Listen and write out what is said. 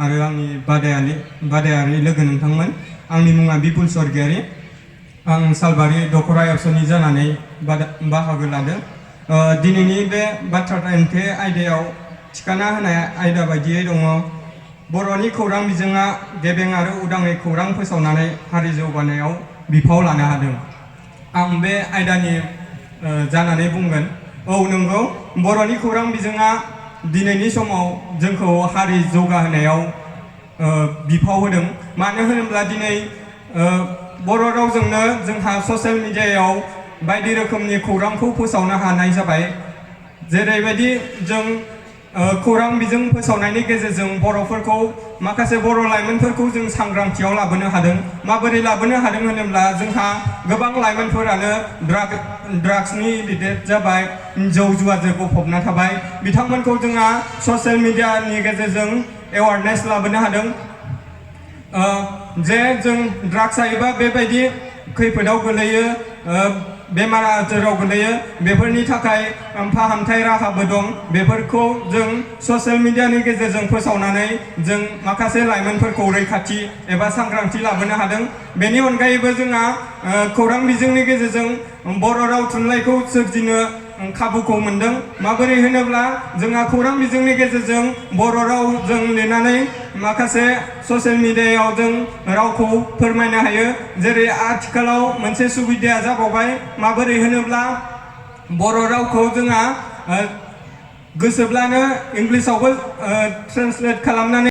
आरो आंनि बादायारि लोगो नोंथांमोन। आंनि मुङा बिपुल स्वर्गियारि। आं सालबारि दखरा एबसुनि जानानै बाहागो लादों। दिनैनि बे बाथ्रा दान्थे आयदायाव थिखाना होनाय आयदा बायदियै दङ बर'नि खौरां बिजोङा गेबें आरो उदाङै खौरां फोसावनानै हारि जौगानायाव बिफाव लानो हादों। आं बे आयदानि जानानै बुंगोन। औ नंगौ, बर'नि खौरां बिजोङा दिनैनि समाव जोंखौ हारि जौगाहोनायाव बिफाव होदों। मानो होनोब्ला दिनै बर' रावजोंनो जोंहा ससियेल मिडियायाव बायदि रोखोमनि खौरांखौ फोसावनो हानाय जाबाय। जेरैबायदि जों खौरां बिजों फोसावनायनि गेजेरजों बर'फोरखौ माखासे बर' लाइमोनफोरखौ जों सांग्रांथियाव लाबोनो हादों। माबोरै लाबोनो हादों होनोब्ला जोंहा गोबां लाइमोनफोरानो ड्राग्सनि एडिक्टेड जाबाय, जौ जुवाजों गफबना थाबाय। बिथांमोनखौ जोंहा ससियेल मिडियानि गेजेरजों एवारनेस लाबोनो हादों जे जों ड्राग्स जायोबा बेबायदि खैफोदाव गोलैयो, बेमार आजाराव गोलैयो। बेफोरनि थाखाय फाहामथाय राहाबो दं। बेफोरखौ जों ससियेल मिडियानि गेजेरजों फोसावनानै जों माखासे लाइमोनफोरखौ रैखाथि एबा सांग्रांथि लाबोनो हादों। बेनि अनगायैबो जोंहा खौरां बिजोंनि गेजेरजों बर' राव थुनलाइखौ सोरजिनो खाबुखौ मोनदों। माबोरै होनोब्ला जोंहा खौरां बिजोंनि गेजेरजों बर' रावजों लिरनानै माखासे ससियेल मिडियायाव जों रावखौ फोरमायनो हायो। जेरै आथिखालाव मोनसे सुबिदाया जाबावबाय, माबोरै होनोब्ला बर' रावखौ जोंहा गोसोब्लानो इंलिसावबो ट्रेन्सलेट खालामनानै